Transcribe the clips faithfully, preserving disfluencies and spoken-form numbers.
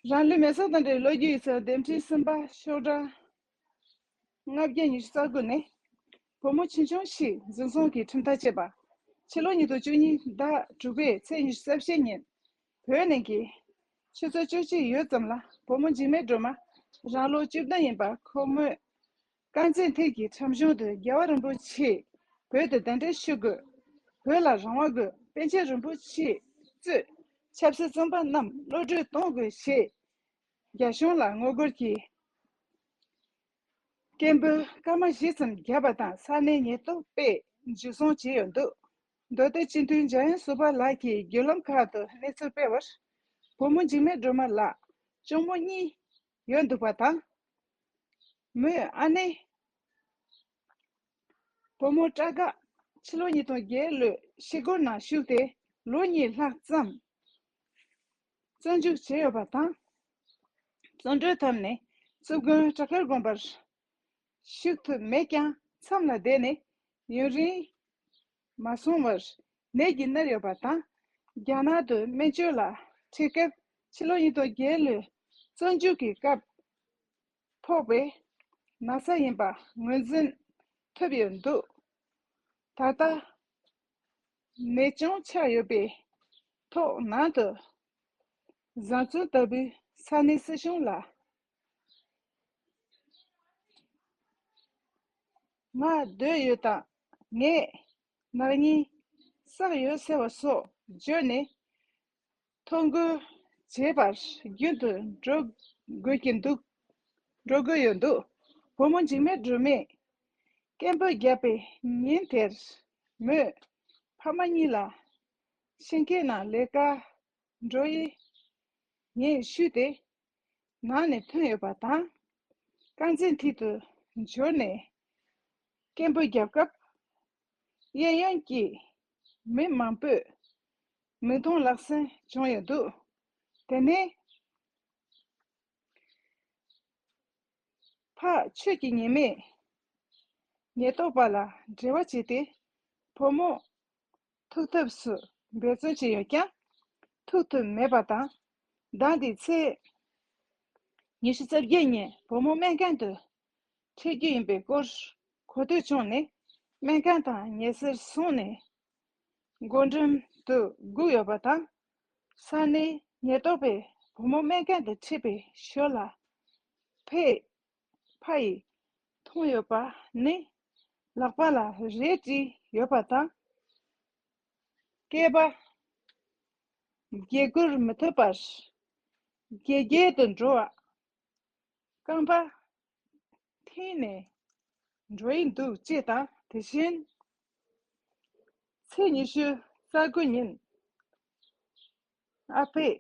རང་ལུས་མེ་སྲེག་དང་འབྲེལ་ལོ་རྒྱུས་ཡིག་ཚགས་འདེམས་ཁྲིམས་གསུམ་པ་ཤོག་གྲངས་ལྔ་བརྒྱ་ཉི་ཤུ་རྩ་དགུ་ནས། བུ་མོ་ཆུང་ཆུང་ཞིག་འཛིན་བཟུང་གིས་ཁྲིམས་ཐག་བཅད་པ། ཕྱི་ལོ་ཉིས་སྟོང་བཅུ་གཉིས་ཟླ་དྲུག་པའི་ཚེས་ཉི་ཤུ་རྩ་བཞི་ཉིན། བོད་ནང་གི་ཆུ་ཚོད་བཅུ་གཅིག་ཡོལ་ཙམ་ལ་བུ་མོ་འཇིགས་མེད་སྒྲོལ་མ་རང་ལོ་བཅུ་བདུན་ཡིན་པ་ཁོ་མོས། དཀར་མཛེས་མཐིལ་གྱི་ཁྲིམས་གཞུང་དུ་རྒྱལ་བ་རིན་པོ་ཆེས་བོད་དུ་གདན་འདྲེན་ཞུ་དགོས། བོད་ལ་རང་དབང་དགོས། པཎ་ཆེན་རིན་པོ་ཆེས་གཙོས་ཆབ་སྲིད་བཙོན་པ་རྣམས་གློད་གྲོལ་གཏོང་དགོས་ཞེས་རྒྱ་གཞུང་ལ་ངོ་རྒོལ་གྱིས་སྐད་འབོད་སྐར་མ་བཞི་ཙམ་བརྒྱབ་པ་དང་ས་གནས་ཉེན་རྟོག་པས་འཇུ་བཟུང་བྱས་ཡོད་འདུག་མདོ་སྟོད་སྤྱི་འཐུས་འཇམ་དབྱངས་ཟུར་པ་ལགས་ཀྱིས་བརྒྱུད་ལམ་ཁག་ཏུ་གནས་ཚུལ་སྤེལ་བར། བུ་མོ་འཇིགས་མེད་སྒྲོལ་མ་ལགས་གཅུང་མོ་གཉིས་ཡོད་འདུག་པ་དང་། མོའི་ཨ་ནེ། བུ་མོ་སྐྲ་དགག་ཕྱི་ལོ་ཉིས་སྟོང་བརྒྱད་ལོའི་ཞི་རྒོལ་ནང་ཞུགས་ཏེ་ལོ་གཉིས་ལྷག་ཙམ་བཙོན་འཇུག་བྱས་ཡོད་པ་དང་། བཙོན་གྲོལ་ཐོབ་ནས་བཙུན་དགོན་བྲག་དཀར་དགོན་པར་ཞུགས་ཐུབ་མེད་ཀྱང་མཚམས་ལ་བསྡད་ནས་ཡུན་རིང་མ་སོང་བར་ནད་ཀྱིས་མནར་ཡོད་པ་དང་། རྒྱ་ནག་ཏུ་སྨན་བཅོས་ལ་ཁྲིད་སྐབས་ཕྱི་ལོ་ཉིས་སྟོང་བརྒྱད་ལོའི་བཙོན་འཇུག་གི་སྐབས། ཕོག་པའི་ན་ཚ་ཡིན་པ་ངོས་འཛིན་ཐུབ་ཡོད་འདུག་ད་ལྟ་ནད་བྱུང་ཆགས་ཡོད་པའི་ཐོག་ནང་དུ་བཟའ་བཙུན་ལྟ་བུའི་ས་གནས་སྲིད་གཞུང་ལ་ང་སྡོད་ཡོད་དང་ངས་ནག་ཉེས་བསགས་ཡོད་ཟེར་བ་སོགས་བརྗོད་ནས། ཐོ་འགོད་བྱེད་པར་རྒྱུན་དུ་འགྲོ་དགོས་ཀྱི་འདུག་འགྲོ་དགོས་ཡོད་འདུག་བུ་མོ་འཇིགས་མེད་སྒྲོལ་མས་སྐད་འབོད་བརྒྱབ་པའི་ཉིན་དེར་མོས་ཕ་མ་གཉིས་ལ་ཤིང་ཁའི་ནང་ལས་ཀར་འགྲོ་ཡི་ངས་ཞུས་ཏེ་ནང་ནས་ཐོན་ཡོད་པ་དང་། དཀར་མཛེས་མཐིལ་དུ་འབྱོར་ནས་སྐད་འབོད་བརྒྱབ་སྐབས། གཡས་གཡོན་གྱི་མི་མང་པོས་མིག་མཐོང་ལག་ཟིན་བྱུང་ཡོད་འདུག་དེ་ནས་ཕར་ཆོས་ཀྱི་ཉི་མས་ཉེན་རྟོག་པ་ལ་འབྲེལ་བ་བྱས་ཏེ་བུ་མོ་ཐུག་ཐབས་སུ་འབད་བརྩོན་བྱས་ཡོད་ཀྱང་ཐུག་ཐུབ་མེད་པ་དང་། ཟླ་འདིའི་ཚེས་ཉི་ཤུ་རྩ་བརྒྱད་ཉིན་བུ་མོ་སྨན་ཁང་དུ་འཁྲིད་རྒྱུ་ཡིན་པའི་སྐོར་གོ་ཐོས་བྱུང་ནས་སྨན་ཁང་དང་ཉེ་སར་སོང་ནས་སྒོ་འགྲམ་དུ་སྒུག་ཡོད་པ་དང་། ས་གནས་ཉེན་རྟོག་པས་བུ་མོ་སྨན་ཁང་དུ་ཁྲིད་པའི་ཞོར་ལ་ཕས་ཕ་ཡིས་མཐོང་ཡོད་པ་ནི་ལག་པ་ལ་རས་བྲིས་ཡོད་པ་དང་། སྐེད་པ་བརྒྱད་སྐོར་མི་ཐུབ་པར་བརྒྱལ་བརྒྱལ་དུ་འགྲོ་བ། རྐང་པ་འཐེན་ནས་འགྲོ་ཡི་འདུག་ཅེས་དང་། དེ་བཞིན་ཚེས་ཉི་ཤུ་རྩ་དགུ་ཉིན་ཨ་ཕས་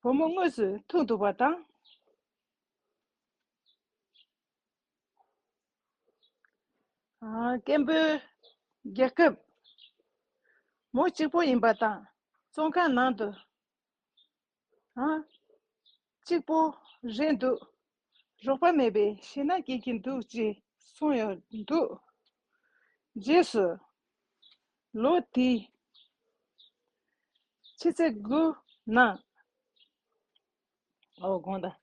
བུ་མོ་དངོས་སུ་ཐུག་འདུག་པ་དང་། ཨ། སྐད་འབོད་རྒྱག་སྐབས་མོ་གཅིག་པོ་ཡིན་པ་དང་བཙོན་ཁང་ནང་དུ། ཨ། གཅིག་པོ་རེད་འདུག་རོགས་པ་མེད་པའི་ཞེད་སྣང་སྐྱེ་གི་འདུག་ཅེས་གསུངས་ཡོད་འདུག་རྗེས་སུ་ལོ་དེའི་ཕྱི་ཚེས་དགུ་ནང་། ཨོ། དགོངས་དག་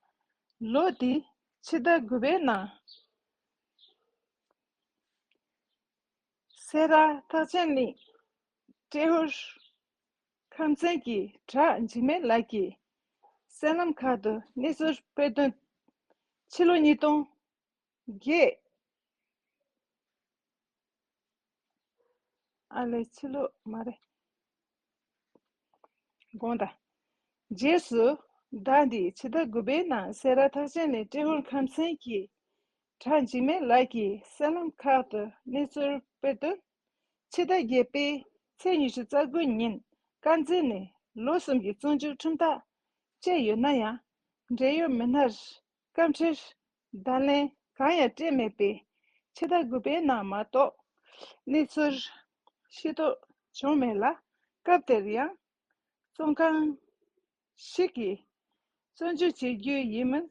ལོ་དེའི་ཕྱི་ཟླ་དགུ་པའི་ནང་སེ་ར་ཐང་ཆེན་གླིང་ཏྲེ་ཧོར་ཁམས་ཚན་གྱི་བྲག་འཇིགས་མེད་ལགས་ཀྱིས་གསར་ལམ་ཁག་ཏུ་གནས་ཚུལ་སྤེལ་དོན། ཕྱི་ལོ་ཉིས་སྟོང་བརྒྱད། ཨ་ལས། ཕྱི་ལོ་མ་རེད། དགོངས་དག་རྗེས་སུ་ཟླ་འདིའི་ཕྱི་ཟླ་དགུ་པའི་ནང་སེ་ར་ཐང་ཆེན་གླིང་ཏྲེ་ཧོར་ཁམས་ཚན་གྱི་བྲག་འཇིགས་མེད་ལགས་ཀྱིས་གསར་ལམ་ཁག་ཏུ་གནས་ཚུལ་སྤེལ་དོན། ཕྱི་ཟླ་བརྒྱད་པའི་ཚེས་ཉི་ཤུ་རྩ་དགུ་ཉིན་དཀར་མཛེས་ནས་ལོ་གསུམ་གྱི་བཙོན་འཇུག་ཁྲིམས་ཐག་བཅད་ཡོད་ན་ཡང་། འབྲེལ་ཡོད་མི་སྣར་སྐབས་འཕྲལ་བརྡ་ལན་གང་ཡང་སྤྲད་མེད་པས། ཕྱི་ཟླ་དགུ་པའི་ནང་མ་གཏོགས་གནས་ཚུལ་ཤེས་རྟོགས་བྱུང་མེད་ལ། སྐབས་དེར་ཡང་བཙོན་ཁང་ཞིག་གིས་བཙོན་འཇུག་བྱེད་རྒྱུ་ཡིན་མིན་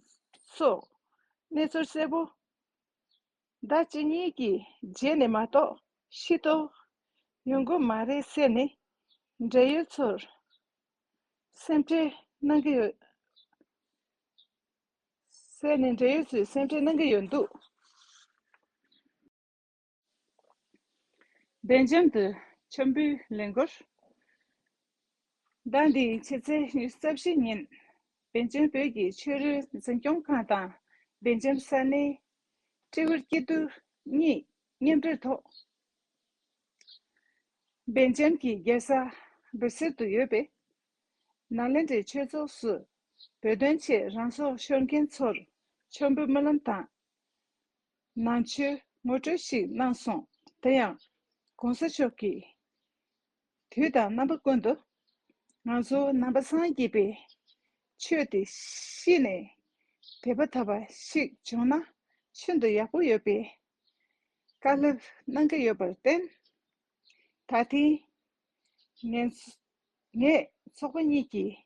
སོགས་གནས་ཚུལ་གསལ་པོ་ཟླ་གཅིག་གཉིས་ཀྱི་རྗེས་ནས་མ་གཏོགས་ཤེས་རྟོགས་ཡོང་གི་མ་རེད་ཟེར་ནས་འབྲེལ་ཡོད་ཚོར་སེམས་ཁྲལ་གནང་གི་ཡོད། བཙལ་ནས་འབྲེལ་ཡོད་ཚོས་སེམས་ཁྲལ་གནང་གི་ཡོད་འདུག་སྦེལ་ཇམ་དུ་ཆོམ་པོའི་ལས་འགུལ། ཟླ་འདིའི་ཕྱི་ཚེས་ཉི་ཤུ་རྩ་བཞི་ཉིན། སྦེལ་ཇམ་བོད་ཀྱི་ཆོས་རིག་འཛིན་སྐྱོང་ཁང་དང་སྦེལ་ཇམ་ས་གནས་ཊི་ཝིར་སྐྱིད་སྡུག་གཉིས་མཉམ་འབྲེལ་ཐོག་སྦེལ་ཇམ་གྱི་རྒྱལ་ས་སྦིར་སེལ་དུ་ཡོད་པའི་ནཱ་ལེནྡྲའི་ཆོས་ཚོགས་སུ་བོད་དོན་ཆེད་རང་སྲོག་ཤོར་མཁན་ཚོར་མཆོད་འབུལ་སྨོན་ལམ་དང་། ནང་ཆོས་ངོ་སྤྲོད་ཞིག་གནང་སོང་། དེ་ཡང་གོང་ས་མཆོག་གིས་དུས་དང་རྣམ་པ་ཀུན་ཏུ་ང་ཚོ་ནང་པ་སངས་རྒྱས་པའི་ཆོས་དེ་ཤེས་ནས་དད་པ་དག་པ་ཞིག་བྱུང་ན་ཤིན་ཏུ་ཡག་པོ་ཡོད་པའི་བཀའ་སློབ་གནང་གི་ཡོད་པར་བརྟེན། ད་ཐེངས་ངས་ངས་ཚོགས་པ་གཉིས་ཀྱིས་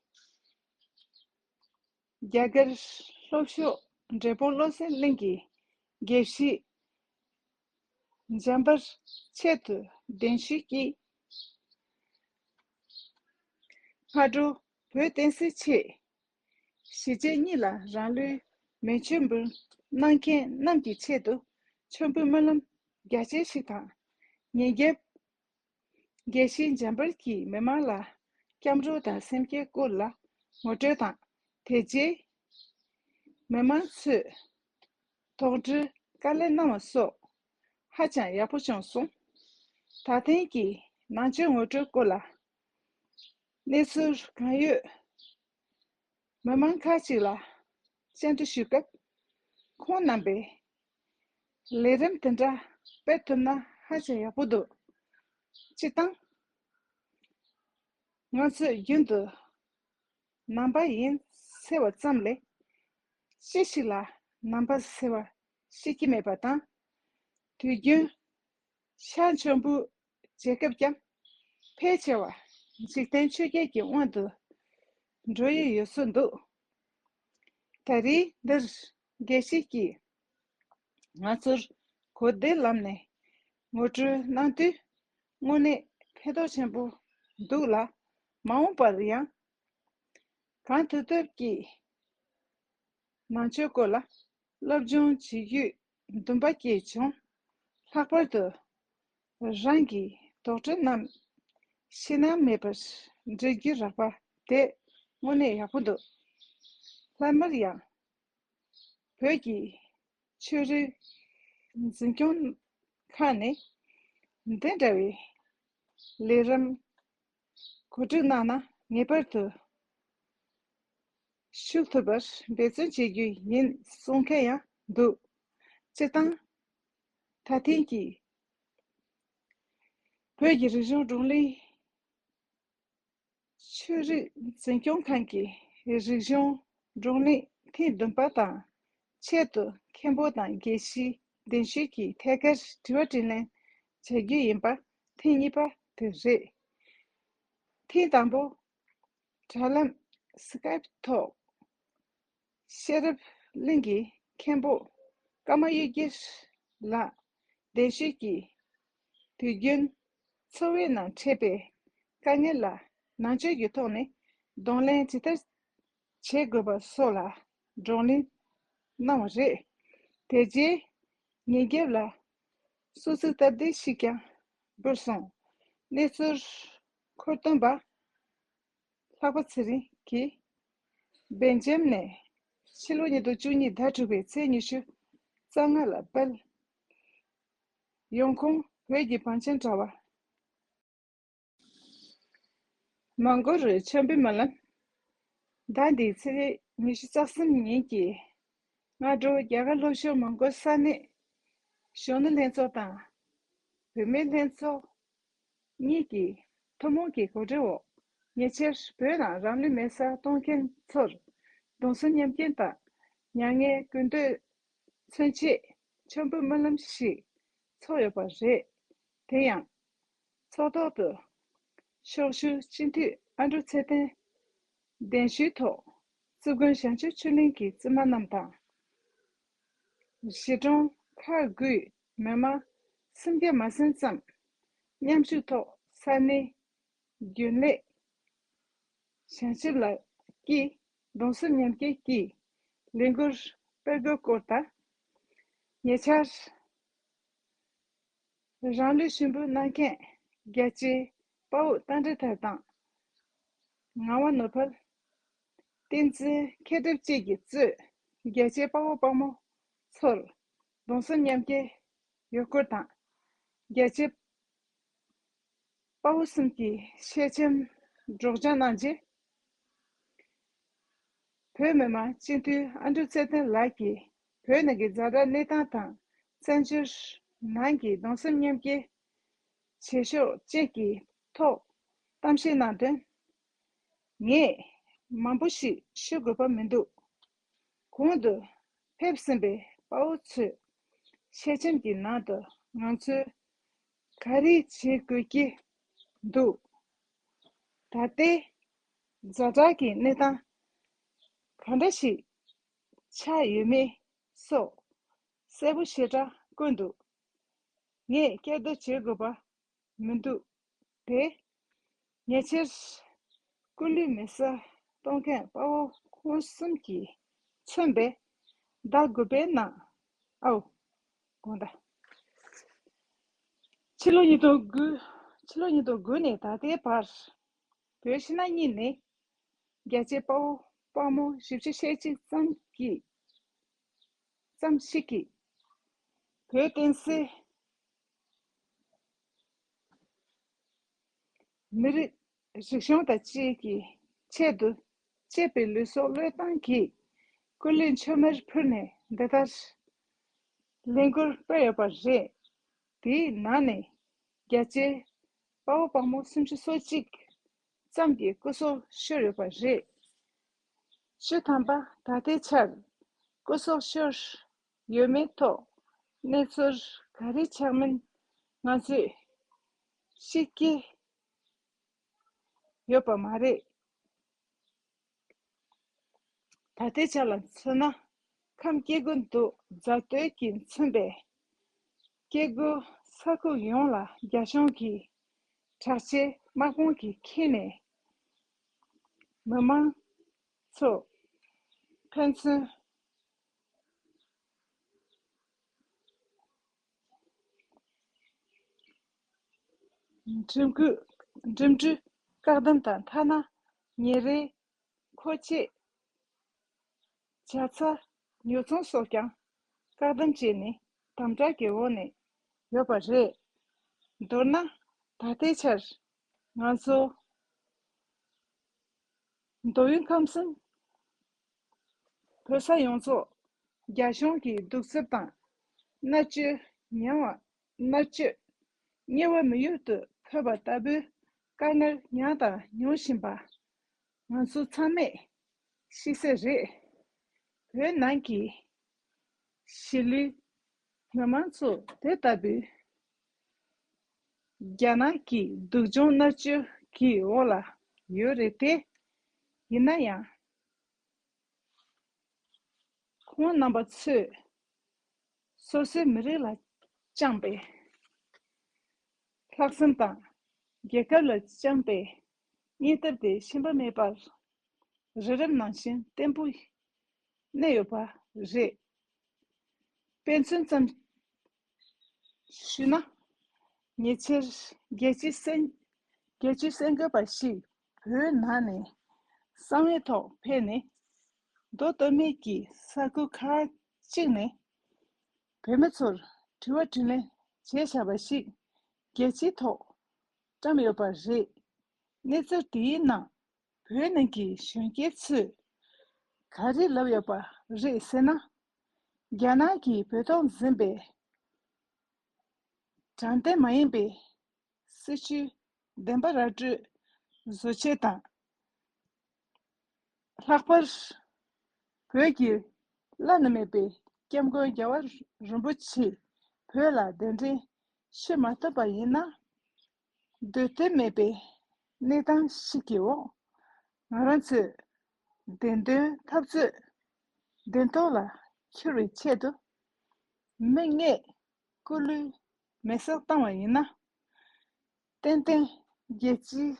རྒྱ་གར་ལྷོ་ཕྱོགས་འབྲས་སྤུངས་བློ་གསལ་གླིང་གི་དགེ་བཤེས་འཇམ་དཔལ་ཆེད་དུ་གདན་ཞུས་ཀྱིས། སྔ་དྲོ་བོད་བསྟན་སྲིད་ཆེད་གཞིས་བྱེས་གཉིས་ལ་རང་ལུས་མེ་མཆོད་འབུལ་གནང་མཁན་རྣམས་ཀྱི་ཆེད་དུ་མཆོད་འབུལ་སྨོན་ལམ་རྒྱ་ཆེ་ཞིག་དང་། ཉིན་རྒྱབ་དགེ་བཤེས་འཇམ་དཔལ་གྱིས་མི་མང་ལ་སྐྱབས་འགྲོ་དང་སེམས་བསྐྱེད་སྐོར་ལ་ངོ་སྤྲོད་དང་། དེ་རྗེས་མི་མང་ཚོས་དོགས་འདྲིར་དཀའ་ལས་གནང་བ་སོགས་ཧ་ཅང་ཡག་པོ་བྱུང་སོང་། ད་ཐེངས་ཀྱི་ནང་ཆོས་ངོ་སྤྲོད་སྐོར་ལ་གནས་ཚུལ་གང་ཡོད་མི་མང་ཁག་ཅིག་ལ་བཅར་འདྲི་ཞུས་སྐབས། ཁོང་རྣམ་པས་ལས་རིམ་དེ་འདྲ་སྤེལ་ཐུབ་ན་ཧ་ཅང་ཡག་པོ་འདུག་སྤྱིར་བཏང་ང་ཚོས་རྒྱུན་དུ་ནང་པ་ཡིན་ཟེར་བ་ཙམ་ལས་ཅི་ཞིག་ལ་ནང་པ་ཟེར་བ་ཤེས་ཀྱི་མེད་པ་དང་། དུས་རྒྱུན་ཤར་མཆོད་འབུལ་བྱེད་སྐབས་ཀྱང་ཕལ་ཆེ་བ་འཇིག་རྟེན་ཆོས་བརྒྱད་ཀྱི་དབང་དུ་འགྲོ་ཡི་ཡོད་བཟོ་འདུག་ད་རེས་འདིར་དགེ་བཤེས་ཀྱིས་ང་ཚོར་གོ་བདེ་ལམ་ནས་ངོ་སྤྲོད་གནང་དུས་དངོས་གནས་ཕན་ཐོགས་ཆེན་པོ་འདུག་ལ། མ་འོངས་པར་ཡང་གང་ཐུབ་ཐུབ་ཀྱིས་ནང་ཆོས་སྐོར་ལ་སློབ་སྦྱོང་བྱེད་རྒྱུའི་འདུན་པ་སྐྱེས་བྱུང་། ལྷག་པར་དུ་རང་གི་དོགས་འདྲི་རྣམས་ཕྱི་ནང་མེད་པར་འདྲི་རྒྱུ་རག་པ་དེ་དངོས་གནས་ཡག་པོ་འདུག་སླར་མར་ཡང་བོད་ཀྱི་ཆོས་རིག་འཛིན་སྐྱོང་ཁང་ནས་འདི་འདྲ་བའི་ལས་རིམ་གོ་སྒྲིག་གནང་ན་ངེས་པར་དུ་ཞུགས་ཐུབ་པར་འབད་བརྩོན་བྱེད་རྒྱུ་ཡིན་གསུང་མཁན་ཡང་འདུག་སྤྱིར་བཏང་ད་ཐེངས་ཀྱི་བོད་ཀྱི་རིག་གཞུང་བགྲོ་གླེང་ཆོས་རིག་འཛིན་སྐྱོང་ཁང་གི་རིག་གཞུང་བགྲོ་གླེང་ཐེངས་བདུན་པ་དང་ཆེད་དུ་མཁན་པོ་དང་དགེ་བཤེས་གདན་ཞུས་ཀྱིས་ཐད་ཀར་དྲི་བ་དྲིས་ལན་བྱ་རྒྱུ་ཡིན་པ་ཐེངས་གཉིས་པ་དེ་རེད། ཐེངས་དང་པོ་དྲ་ལམ་སི་ཀའེབ་ཐོག་ཤེས་རབ་གླིང་གི་མཁན་པོ་ཀརྨ་གཡུ་རྒྱལ་ལགས་གདན་ཞུས་ཀྱིས་དུས་རྒྱུན་འཚོ་བའི་ནང་འཕྲད་པའི་དཀའ་ངལ་ལ་ནང་ཆོས་ཀྱི་ཐོག་ནས་གདོང་ལེན་ཇི་ལྟར་བྱེད་དགོས་པ་སོགས་ལ་བགྲོ་གླེང་གནང་བ་རེད། དེ་རྗེས་ཉིན་རྒྱབ་ལ་སྲོག་ཚིགས་སྟབས་བདེ་ཞིག་ཀྱང་འབུལ་སོང་། གནས་ཚུལ་མཁོ་བསྟུན་པ་ལྷག་པ་ཚེ་རིང་གིས་སྦེལ་ཇམ་ནས་ཕྱི་ལོ་ཉིས་སྟོང་བཅུ་གཉིས་ཟླ་དྲུག་པའི་ཚེས་ཉི་ཤུ་རྩ་ལྔ་ལ་སྤེལ། ཡོང་ཁུངས་བོད་ཀྱི་བང་ཆེན་དྲ་བ། མོན་གྷོ་རུ་ཆོམ་པོའི་སྨོན་ལམ། ཟླ་འདིའི་ཚེས་ཉི་ཤུ་རྩ་གསུམ་ཉིན་གྱི་སྔ་དྲོ་རྒྱ་གར་ལྷོ་ཕྱོགས་མོན་གྷོ་ས་གནས་གཞོན་ནུ་ལྷན་ཚོགས་དང་བུད་མེད་ལྷན་ཚོགས་གཉིས་ཀྱིས་ཐུན་མོང་གི་གོ་སྒྲིག་འོག་ཉེ་ཆར་བོད་ནང་རང་ལུས་མེར་སྲེག་གཏོང་མཁན་ཚོར་གདུང་སེམས་མཉམ་སྐྱེད་དང་མྱ་ངན་སྐུལ་འདེད་མཚོན་ཆེད་ཆོམ་པོའི་སྨོན་ལམ་ཞིག་ཚོགས་ཡོད་པ་རེད། དེ་ཡང་ཚོགས་ཐོག་ཏུ་ཤོག་ཞུ་སྤྱི་འཐུས་ཨ་འབྲུག་ཚེ་བརྟན་གདན་ཞུའི་ཐོག་བཙུན་དགོན་བྱང་ཆུབ་ཆོས་གླིང་གི་བཙུན་མ་རྣམས་དང་། གཞིས་གྲོང་ཁག་དགུའི་མི་མང་སུམ་བརྒྱ་མ་ཟིན་ཙམ་མཉམ་ཞུགས་ཐོག་ས་གནས་རྒྱུན་ལས་བྱང་ཆུབ་ལགས་ཀྱིས་གདུང་སེམས་མཉམ་སྐྱེད་ཀྱི་ལས་འགུལ་ སྤེལ་དགོས་སྐོར་དང་། ཉེ་ཆར་རང་ལུས་ཞུན་བུ་གནང་མཁན་རྒྱལ་གཅེས་དཔའ་བོ་རྟ་མགྲིན་ཐར་དང་ངག་དབང་ནོར་འཕེལ། བསྟན་འཛིན་མཁས་གྲུབ་བཅས་ཀྱིས་གཙོས་རྒྱལ་གཅེས་དཔའ་བོ་དཔའ་མོ་ཚོར་གདུང་སེམས་མཉམ་སྐྱེད་ཡོད་སྐོར་དང་། རྒྱལ་གཅེས་དཔའ་བོ་གསུམ་གྱི་ཤེལ་ཆེམ་སྒྲོག་སྦྱང་གནང་རྗེས། བོད་མི་མང་སྤྱི་འཐུས་ཨ་འབྲུག་ཚེ་བརྟན་ལགས་ཀྱིས་བོད་ནང་གི་ཛ་དྲག་གནས་སྟངས་དང་བཙན་བྱོལ་ནང་གི་གདུང་སེམས་མཉམ་སྐྱེད་བྱེད་ཕྱོགས་བཅས་ཀྱི་ཐོག་གཏམ་བཤད་གནང་དོན། ངས་མང་པོ་ཞིག་ཤོད་དགོས་པ་མི་འདུག་གོང་དུ་ཕེབས་ཟིན་པའི་དཔའ་བོ་ཚོས་ཤེལ་ཆེམ་གྱི་ནང་དུ་ང་ཚོས་ག་རེ་བྱེད་དགོས་ཀྱི་འདུག་ད་ལྟའི་ཛ་དྲག་གི་གནས་སྟངས་ག་འདྲ་ཞིག་ཆགས་ཡོད་མེད་སོགས་གསལ་པོ་ཞེ་དྲག་བཀོད་འདུག་ངས་བསྐྱར་ཟློས་བྱེད་དགོས་པ་མི་འདུག་དེ་ཉེ་ཆར་སྐུ་ལུས་མེ་སྲེག་གཏོང་མཁན་དཔའ་བོ་ཁོང་གསུམ་གྱིས་མཚོན་པའི་ཟླ་དགུ་པའི་ནང་། ཨའོ། དགོངས་དག་ཕྱི་ལོ་ཉིས་སྟོང་དགུ། ཕྱི་ལོ་ཉིས་སྟོང་དགུ་ནས་ད་ལྟའི་བར། བོད་ཕྱི་ནང་གཉིས་ནས་རྒྱལ་གཅེས་དཔའ་བོ་དཔའ་མོ་བཞི་བཅུ་ཞེ་གཅིག་ཙམ་གྱིས། ཙམ་ཞིག་གིས། བོད་བསྟན་སྲིད། མི་རིགས་རིག་གཞུང་དང་བཅས་ཀྱི་ཆེད་དུ་གཅེས་པའི་ལུས་སྲོག་བློས་བཏང་གིས་སྐུ་ལུས་མཆོད་མེར་ཕུལ་ནས་འདི་ལྟར་ལས་འགུལ་སྤེལ་ཡོད་པ་རེད། དེའི་ནང་ནས་རྒྱལ་གཅེས་དཔའ་བོ་དཔའ་མོ་སུམ་ཅུ་སོ་གཅིག་ཙམ་གྱི་སྐུ་སྲོག་ཤོར་ཡོད་པ་རེད། བཅུ་ཐམ་པ་ད་ལྟའི་ཆར་སྐུ་སྲོག་ཤོར་ཡོད་མེད་ཐོག་གནས་ཚུལ་ག་རེ་ཆགས་མིན་ང་ཚོས་ཤེས་ཀྱི་ཡོད་པ་མ་རེད། ད་ལྟའི་ཆ་ལ་མཚོན་ན། ཁམས་སྐྱེ་རྒུ་མདོ་རྫ་སྟོད་ཀྱིས་མཚོན་པའི་སྐྱེ་རྒུ་ས་ཁུལ་ཡོངས་ལ་རྒྱ་གཞུང་གི་དྲག་ཆས་དམག་དཔུང་གིས་ཁྱེར་ནས་མི་མང་ཚོ་ཕན་ཚུན་འགྲིམ་འགྲུལ། འགྲིམ་འགྲུལ་བཀག་སྡོམ་དང་ཐ་ན་ཉིན་རེའི་མཁོ་ཆས། ཇ་ཚ། ཉོ་ཚོང་སོགས་ཀྱང་བཀག་སྡོམ་བྱས་ནས་དམ་དྲག་གི་འོག་ནས་ཡོད་པ་རེད། མདོར་ན་ད་ལྟའི་ཆར་ང་ཚོ་མདོ་དབུས་ཁམས་གསུམ་བོད་ས་ཡོངས་རྫོགས་རྒྱ་གཞུང་གི་གདུག་རྩུབ་དང་མནར་གཅོད་ཉེ་བ། མནར་གཅོད་ཉེ་བ་མི་ཡུལ་དུ་ཕོག་པ་ལྟ་བུའི་དཀའ་ངལ་མྱངས་དང་མྱོང་བཞིན་པ་ང་ཚོ་ཚང་མས་ཤེས་གསལ་རེད། བོད་ནང་གི་གཞིས་ལུས་མི་མང་ཚོ་དེ་ལྟ་བུའི་རྒྱ་ནག་གི་སྡུག་སྦྱོང་མནར་གཅོད་ཀྱི་འོག་ལ་ཡོད་རེད་དེ། ཡིན་ན་ཡང་། ཁོང་རྣམ་པ་ཚོས་སོ་སོའི་མི་རིགས་ལ་བཅངས་པའི་ལྷག་བསམ་དང་། རྒྱལ་ཁབ་ལ་བཅངས་པའི་སྙིང་སྟོབས་དེ་ཞུམ་པ་མེད་པར་རི་རབ་ནང་བཞིན་བརྟན་པོ་གནས་ཡོད་པ་རེད། དཔེ་མཚོན་ཙམ་ཞུས་ན། ཉེ་ཆར་རྒྱལ་སྤྱིའི་སེང་། རྒྱལ་སྤྱིའི་སེང་གེ་པ་ཞིག་བོད་ནང་ནས་གསང་བའི་ཐོག་ཕེབས་ནས། མདོ་སྟོད་སྨད་ཀྱི་ས་ཁུལ་ཁག་ཅིག་ནས་བོད་མི་ཚོར་དྲི་བ་དྲིས་ལན་བྱས་བཞག་པ་ཞིག་རྒྱལ་སྤྱིའི་ཐོག་བཀྲམ་ཡོད་པ་རེད། གནས་ཚུལ་དེའི་ནང་བོད་ནང་གི་གཞོན་སྐྱེས་ཚོས་ག་རེ་ལབ་ཡོད་པ་རེད་ཟེར་ན། རྒྱ་ནག་གིས་བོད་ཐོག་འཛིན་པའི་དྲང་བདེན་མ་ཡིན་པའི་སྲིད་བྱུས་བདེན་པ་ར་སྤྲོད་བཟོ་ཆེད་དང་། ལྷག་པར་བོད་ཀྱི་བླ་ན་མེད་པའི་སྐྱབས་མགོན་རྒྱལ་བ་རིན་པོ་ཆེ་བོད་ལ་གདན་འདྲེན་ཞུ་མ་ཐུབ་པ་ཡིན་ན། སྡོད་དོན་མེད་པའི་གནས་སྟངས་ཤིག་གི་འོག་ང་རང་ཚོས་བདེན་དོན་འཐབ་རྩོད་བདེན་ཐོག་ལ་འཁྱོལ་བའི་ཆེད་དུ་མི་ལྔས་སྐུ་ལུས་མེ་སྲེག་བཏང་བ་ཡིན་ན། ཏན་ཏན་རྒྱལ་སྤྱིའི་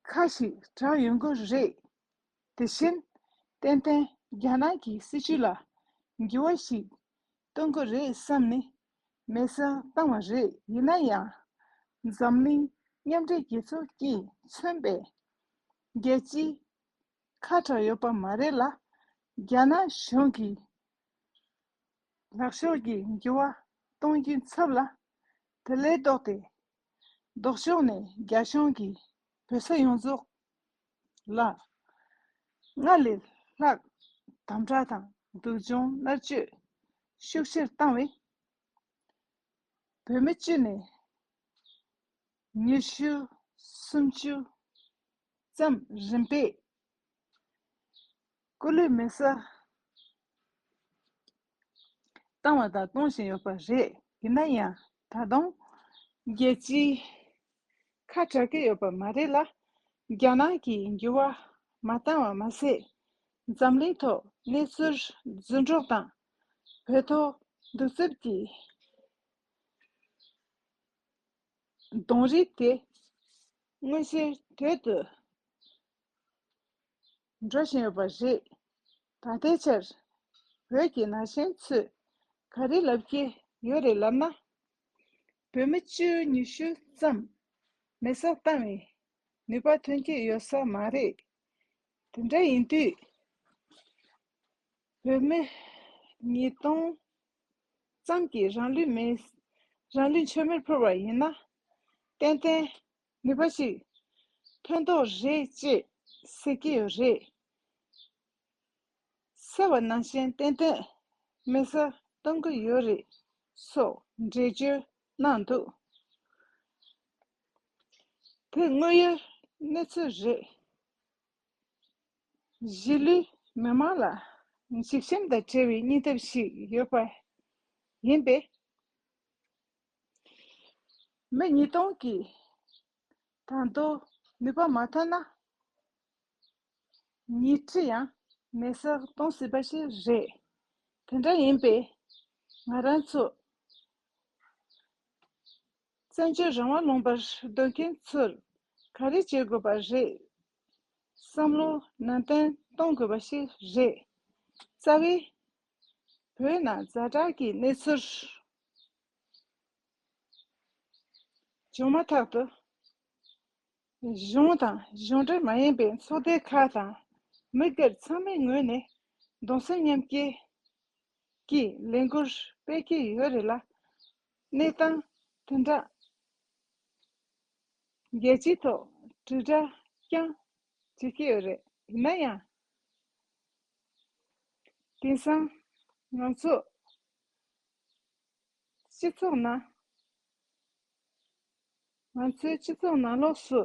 ཁ་ཞིག་གྲགས་ཡོང་གི་རེད། དེ་བཞིན་ཏན་ཏན་རྒྱ་ནག་གི་སྲིད་བྱུས་ལ་འགྱུར་བ་ཞིག་གཏོང་གི་རེད་བསམ་ནས་མེད་སར་བཏང་བ་རེད། ཡིན་ན་ཡང་འཛམ་གླིང་མཉམ་འབྲེལ་རྒྱལ་ཚོགས་ཀྱིས་མཚོན་པའི་རྒྱལ་སྤྱིའི་ཁ་གྲག་ཡོད་པ་མ་རེད་ལ། རྒྱ་ནག་གཞུང་གིས་ལྷག་ཕྱོགས་ཀྱི་འགྱུར་བ་གཏོང་རྒྱུའི་ཚབ་ལ། དེ་ལས་ལྡོག་སྟེ་ལྡོག་ཕྱོགས་ནས་རྒྱ་གཞུང་གིས་བོད་ས་ཡོངས་རྫོགས་ལ་སྔར་ལས་ལྷག་དམ་དྲག་དང་སྡུག་སྦྱོང་མནར་གཅོད་ཤུགས་ཆེར་བཏང་བས། བོད་མི་བཅུ་ནས་ཉི་ཤུ་སུམ་ཅུ་ཙམ་རིམ་པས་སྐུ་ལུས་མེད་སར་བཏང་བ་དང་གཏོང་བཞིན་ཡོད་པ་རེད། ཡིན་ན་ཡང་ད་དུང་རྒྱལ་སྤྱིའི་ཁ་གྲག་གི་ཡོད་པ་མ་རེད་ལ། རྒྱ་ནག་གིས་འགྱུར་བ་མ་བཏང་བ་མ་ཟད། འཛམ་གླིང་ཐོག་གནས་ཚུལ་རྫུན་སྒྲོག་དང་བོད་ཐོག་གདུག་རྩུབ་ཀྱི་གདོང་རིས་དེ་མངོན་གསལ་དོད་དུ་འགྲོ་བཞིན་ཡོད་པ་རེད། ད་ལྟའི་ཆར་བོད་ཀྱི་ན་གཞོན་ཚོས་ག་རེ་ལབ་ཀྱི་ཡོད་རེད་ལབ་ན། བོད་མི་བཅུ་ཉི་ཤུ་ཙམ་མེད་སར་བཏང་བའི་ནུས་པ་ཐོན་གྱི་ཡོད་ས་མ་རེད། དེ་འདྲ་ཡིན་དུས་བོད་མི་ཉིས་སྟོང་ཙམ་གྱིས་རང་ལུས་མེ་རང་ལུས་མཆོད་མེར་ཕུལ་བ་ཡིན་ན། ཏན་ཏན་ནུས་པ་ཞིག་ཐོན་ཐོག་རེད་ཅེས་ཟེར་གྱི་ཡོད་རེད། ཟེར་བ་ནང་བཞིན་ཏན་ཏན་མེད་སར་གཏོང་གི་ཡོད་རེད་སོགས་འགྲེལ་བརྗོད་གནང་འདུག་དེ་དངོས་ཡོད་གནས་ཚུལ་རེད། གཞིས་ལུས་མི་མང་ལ་འཇིགས་ཞུམ་དང་བྲལ་བའི་སྙིང་སྟོབས་ཤིག་ཡོད་པ་ཡིན་པས། མི་ཉིས་སྟོང་གིས་ད་དུང་ནུས་པ་མ་ཐོན་ན། ཉིས་ཁྲི་ཡང་མེད་སར་གཏོང་སྲིད་པ་ཞིག་རེད། དེ་འདྲ་ཡིན་པས་ང་རང་ཚོ་བཙན་བྱོལ་རང་དབང་ལུང་པར་སྡོད་མཁན་ཚོར་ག་རེ་བྱེད་དགོས་པ་རེད། བསམ་བློ་ནན་ཏན་གཏོང་དགོས་པ་ཞིག་རེད། རྩ་བའི་བོད་ནང་ཛ་དྲག་གི་གནས་ཚུལ་བྱུང་མ་ཐག་ཏུ། གཞུང་དང་གཞུང་འབྲེལ་མ་ཡིན་པའི་ཚོགས་སྡེ་ཁག་དང་མི་སྒེར་ཚང་མའི་ངོས་ནས་གདུང་སེམས་མཉམ་སྐྱེད་ཀྱི་ལས་འགུལ་སྤེལ་གྱི་ཡོད་རེད་ལ། གནས་སྟངས་དེ་འདྲ་རྒྱལ་སྤྱིའི་ཐོག་དྲིལ་བསྒྲགས་ཀྱང་བྱེད་ཀྱི་ཡོད་རེད། ཡིན་ན་ཡང་། དེང་སང་ང་ཚོ་སྤྱི་ཚོགས་ནང་། ང་ཚོའི་སྤྱི་ཚོགས་ནང་ལོགས་སུ་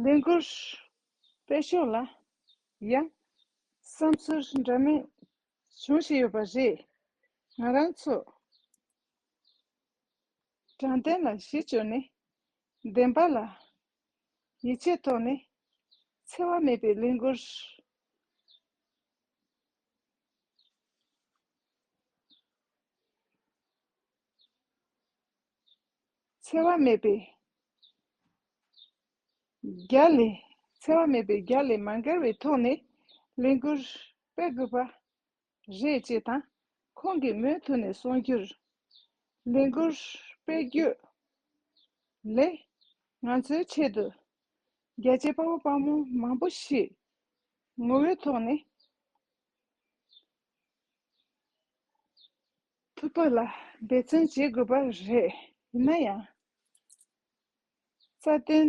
ལས་འགུལ་སྤེལ་ཕྱོགས་ལ་ཡང་བསམ་ཚུལ་འདྲ་མིན་བྱུང་བཞིན་ཡོད་པ་རེད། ང་རང་ཚོ་དྲང་བདེན་ལ་གཞི་བཅོལ་ནས། བདེན་པ་ལ་ཡིད་ཆེས་ཐོག་ནས་འཚེ་བ་མེད་པའི་ལས་འགུལ། འཚེ་བ་མེད་པའི་རྒྱ་ལས། འཚེ་བ་མེད་པའི་རྒྱ་ལས་མ་འགལ་བའི་ཐོག་ནས་ལས་འགུལ་སྤེལ་དགོས་པ་རེད་ཅེས་དང་། ཁོང་གིས་མུ་མཐུད་ནས་གསུངས་རྒྱུར། ལས་འགུལ་སྤེལ་རྒྱུ་ལས་ང་ཚོའི་ཆེད་དུ་རྒྱལ་གཅེས་དཔའ་བོ་དཔའ་མོ་མང་པོ་ཞིག་ངོ་བོའི་ཐོག་ནས་ཐུག་པ་ལ་འབད་བརྩོན་བྱེད་དགོས་པ་རེད། ཡིན་ན་ཡང་། རྩ་དོན་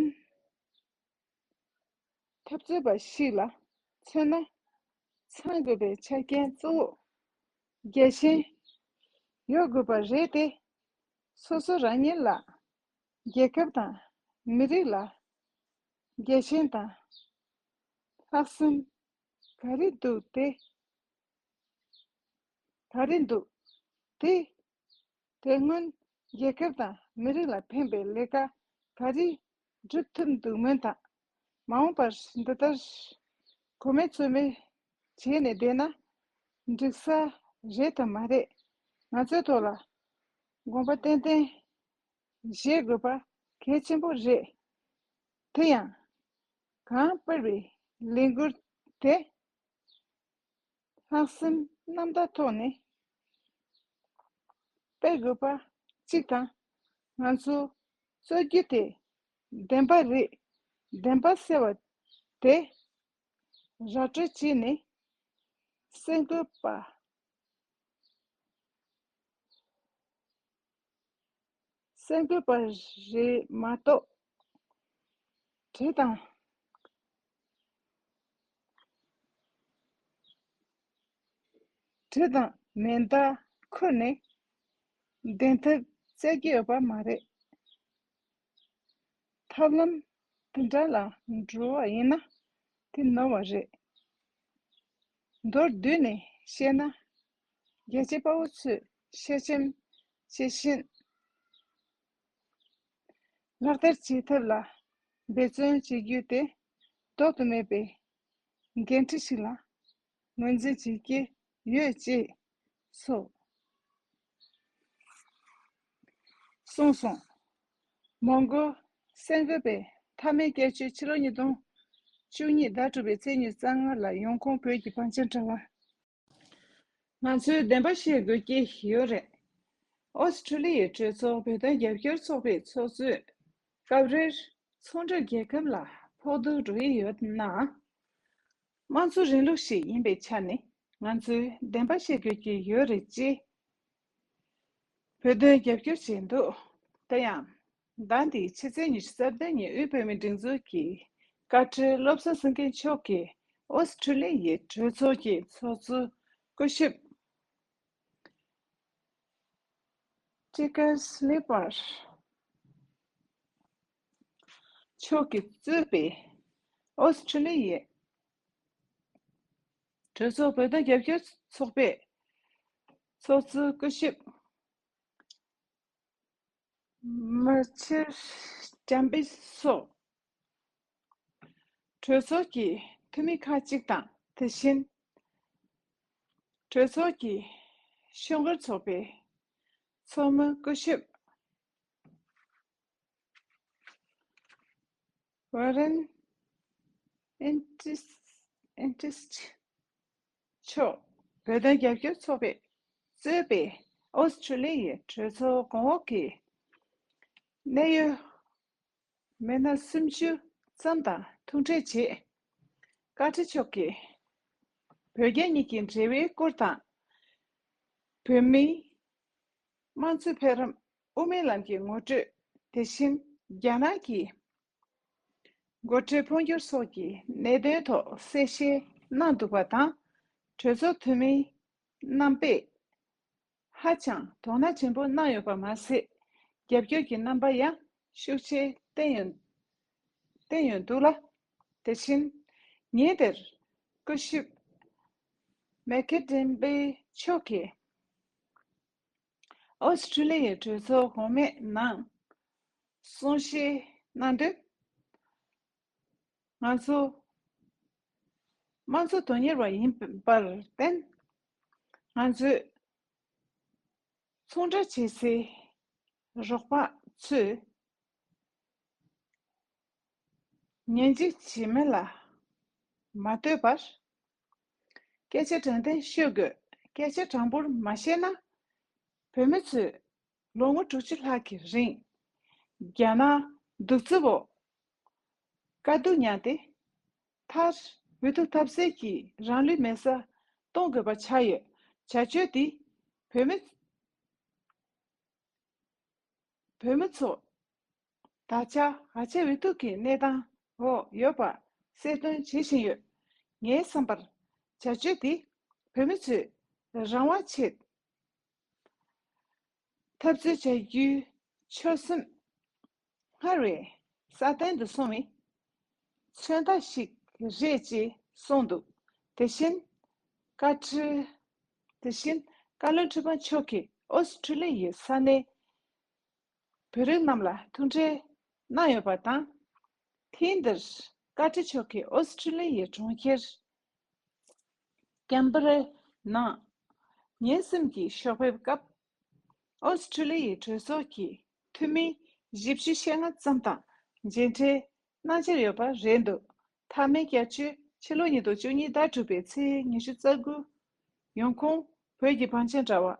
འཐབ་རྩོད་པ་ཞིག་ལ་མཚོན་ན། ཚང་དགོས་པའི་ཆ་རྐྱེན་གཙོ་བོ་རྒྱལ་ཞེན་ཡོད་དགོས་པ་རེད་དེ། སོ་སོ་རང་ཉིད་ལ། རྒྱལ་ཁབ་དང་མི་རིགས་ལ་རྒྱལ་ཞེན་དང་ལྷག་བསམ་ག་རེ་འདུག་དེ། ག་རེ་འདུག་དེ། དེ་སྔོན་རྒྱལ་ཁབ་དང་མི་རིགས་ལ་ཕན་པའི་ལས་ཀ་ག་རེ་སྒྲུབ་ཐུབ་འདུག་མིན་དང་། མ་འོངས་པར་འདི་ལྟར་གོ་མེད་ཚོར་མེད་བྱས་ནས་བསྡད་ན་འགྲིག་ས་རེད་དམ་མ་རེད། ང་ཚོའི་ཐོག་ལ་དགོངས་པ་ཏན་ཏན་བཞེས་དགོས་པ་གལ་ཆེན་པོ་རེད། དེ་ཡང་གང་སྤེལ་བའི་ ལས་འགུལ་དེ་ལྷག་བསམ་རྣམ་དག་ཐོག་ནས་སྤེལ་དགོས་པ་གཅིག་དང་། ང་ཚོ་རྩོད་རྒྱུ་དེ་བདེན་པ་རེད། བདེན་པ་ཟེར་བ་དེ་ར་སྤྲོད་བྱས་ནས་གསར་འགོད་པ། གསར་འགོད་པ་རེད་མ་གཏོགས། དྲི་དང་དྲི་དང་མེ་མདའ་ཁུར་ནས་བདེན་ཐབས་བཙལ་གྱི་ཡོད་པ་མ་རེད། ཐབས་ལམ་དེ་འདྲ་ལ་འགྲོ་བ་ཡིན་ན་དེ་ནོར་བ་རེད། མདོར་བསྡུས་ནས་བཤད་ན། རྒྱལ་གཅེས་དཔའ་བོ་ཚོས་ཤ་ཆེམས་བྱེད་བཞིན་ལག་བསྟར་བྱེད་ཐབས་ལ་འབད་བརྩོན་བྱེད་རྒྱུ་དེ་ལྡོག་ཏུ་མེད་པའི་འགན་འཁྲི་ཞིག་ལ་ངོས་འཛིན་བྱེད་ཀྱི་ཡོད་ཅེས་སོ། གསུངས་སོང་། མོན་གྷོ་གསར་འགོད་པས་མཐའ་མའི་བསྐྱར་བཅོས་ཕྱི་ལོ་ཉིས་སྟོང་བཅུ་གཉིས་ཟླ་དྲུག་པའི་ཚེས་ཉི་ཤུ་རྩ་ལྔ་ལ་ཡོང་ཁུངས་བོད་ཀྱི་བང་ཆེན་དྲ་བ། ང་ཚོས་བདེན་པ་བཤད་དགོས་ཀྱི་ཡོད་རེད། ཨོ་སི་ཁྲུ་ལི་ཡའི་གྲོས་ཚོགས་བོད་དོན་རྒྱབ་སྐྱོར་ཚོགས་པའི་ཚོགས་གཙོས་སྐབས་རེར་ཚོང་འབྲེལ་རྒྱལ་ཁབ་ལ་ཕོག་ཐུག་འགྲོ་ཡི་ཡོད་ན། དམངས་གཙོ་རིང་ལུགས་ཤིག་ཡིན་པའི་ཆ་ནས་ང་ཚོས་བདེན་པ་བཤད་དགོས་ཀྱི་ཡོད་རེད་ཅེས་བོད་དོན་རྒྱབ་སྐྱོར་བྱས་འདུག་དེ་ཡང་ཟླ་འདིའི་ཕྱི་ཚེས་ཉི་ཤུ་རྩ་བདུན་ཉིན་དབུས་བོད་མིའི་སྒྲིག་འཛུགས་ཀྱི་བཀའ་ཁྲི་བློ་བཟང་སེང་གེ་མཆོག་གིས་ཨོ་སི་ཁྲུ་ལི་ཡའི་གྲོས་ཚོགས་ཀྱི་ཚོགས་གཙོ་སྐུ་ཞབས་ཊི་ཀར་སི་ལི་པར་མཆོག་གིས་གཙོས་པའི་ཨོ་སི་ཁྲུ་ལི་ཡའི་གྲོས་ཚོགས་བོད་དོན་རྒྱབ་སྐྱོར་ཚོགས་པའི་ཚོགས་གཙོ་སྐུ་ཞབས་མར་ཆེར་ལྕམ་པི་སོགས་གྲོས་ཚོགས་ཀྱི་འཐུས་མི་ཁག་ཅིག་དང་། དེ་བཞིན་གྲོས་ཚོགས་ཀྱི་ཤོག་སྒོར་ཚོགས་པའི་ཚོགས་མི་སྐུ་ཞབས་ཝ་རན་ཨེན་ཏིས་ཨེན་ཏིས་མཆོག་བོད་དོན་རྒྱབ་སྐྱོར་ཚོགས་པས་གཙོས་པའི་ཨོ་སི་ཁྲུ་ལི་ཡའི་གྲོས་ཚོགས་གོང་འོག་གི་གནད་ཡོད་མི་སྣ་སུམ་ཅུ་ཙམ་དང་ཐུག་འཕྲད་བྱས། བཀའ་ཁྲི་མཆོག་གིས་བོད་རྒྱ་གཉིས་ཀྱི་འབྲེལ་བའི་སྐོར་དང་། བོད་མིའི་དམངས་གཙོའི་འཕེལ་རིམ་དབུ་མའི་ལམ་གྱི་ངོ་སྤྲོད། དེ་བཞིན་རྒྱ་ནག་གི་འགོ་ཁྲིད་འཕོ་འགྱུར་སོགས་ཀྱི་གནད་དོན་ཐོག་གསལ་བཤད་གནང་འདུག་པ་དང་། གྲོས་ཚོགས་འཐུས་མི་རྣམ་པས་ཧ་ཅང་དོ་སྣང་ཆེན་པོ་གནང་ཡོད་པ་མ་ཟད། རྒྱབ་སྐྱོར་གྱི་རྣམ་པ་ཡང་ཤུགས་ཆེ་བསྟན་ཡོད་བསྟན་ཡོད་འདུག་ལ། དེ་བཞིན་ཉིན་དེར་སྐུ་ཞབས་མེ་ཁེ་ཏིན་པེ་མཆོག་གིས་ཨོ་སི་ཁྲུ་ལི་ཡའི་གྲོས་ཚོགས་གོང་མའི་ནང་གསུང་བཤད་གནང་དོན། ང་ཚོ་དམངས་གཙོ་དོན་གཉེར་བ་ཡིན་པར་བརྟེན། ང་ཚོས་ཚོང་འབྲེལ་བྱེད་སའི་རོགས་པ་ཚོས་ཉན་འཇིགས་བྱེད་མིན་ལ་མ་ལྟོས་པར། སྐད་ཆ་དྲང་བདེན་ཤོད་དགོས། སྐད་ཆ་དྲང་པོར་མ་བཤད་ན། བོད་མི་ཚོས་ལོ་ངོ་དྲུག་ཅུ་ལྷག་གི་རིང་རྒྱ་ནག་གདུག་རྩུབ་འོག་དཀའ་སྡུག་མྱངས་ཏེ། མཐར་འུ་ཐུག་ཐབས་ཟད་ཀྱིས་རང་ལུས་མེ་སྲེག་གཏོང་དགོས་པ་ཆགས་ཡོད། བྱ་སྤྱོད་འདིས་བོད་མི་བོད་མི་ཚོ་ད་ཆ་ཧ་ཅང་འུ་ཐུག་གི་གནས་སྟངས་འོག་ཡོད་པ་གསལ་སྟོན་བྱེད་བཞིན་ཡོད། ངའི་བསམ་པར་བྱ་སྤྱོད་འདིས་བོད་མི་ཚོའི་རང་དབང་ཆེད་འཐབ་རྩོད་བྱ་རྒྱུའི་ཆོད་སེམས་སྔར་བས་སྲ་བརྟན་དུ་སོང་བའི་མཚོན་རྟགས་ཤིག་རེད་ཅེས་གསུངས་འདུག་དེ་བཞིན་བཀའ་ཁྲི། དེ་བཞིན་བཀའ་བློན་ཁྲི་པ་མཆོག་གིས་ཨོ་སི་ཁྲུ་ལི་ཡའི་ས་གནས་བོད་རིགས་རྣམས་ལ་ཐུག་འཕྲད་གནང་ཡོད་པ་དང་། ཐེངས་འདིར་བཀའ་ཁྲི་མཆོག་གིས་ཨོ་སི་ཁྲུ་ལི་ཡའི་གྲོང་ཁྱེར་ཀན་བྷ་རའི་ནང་ཉིན་གསུམ་གྱི་ཕྱོགས་ཕེབས་སྐབས། ཨོ་སི་ཁྲུ་ལི་ཡའི་གྲོས་ཚོགས་ཀྱི་འཐུས་མི་བཞི་བཅུ་ཞེ་ལྔ་ཙམ་དང་མཇལ་འཕྲད་གནང་འཆར་ཡོད་པ་རེད་འདུག་མཐའ་མའི་བསྐྱར་བཅོས་ ཕྱི་ལོ་ཉིས་སྟོང་བཅུ་གཉིས་ཟླ་དྲུག་པའི་ཚེས་ཉི་ཤུ་རྩ་དགུ། ཡོང་ཁུངས། བོད་ཀྱི་བང་ཆེན་དྲ་བ།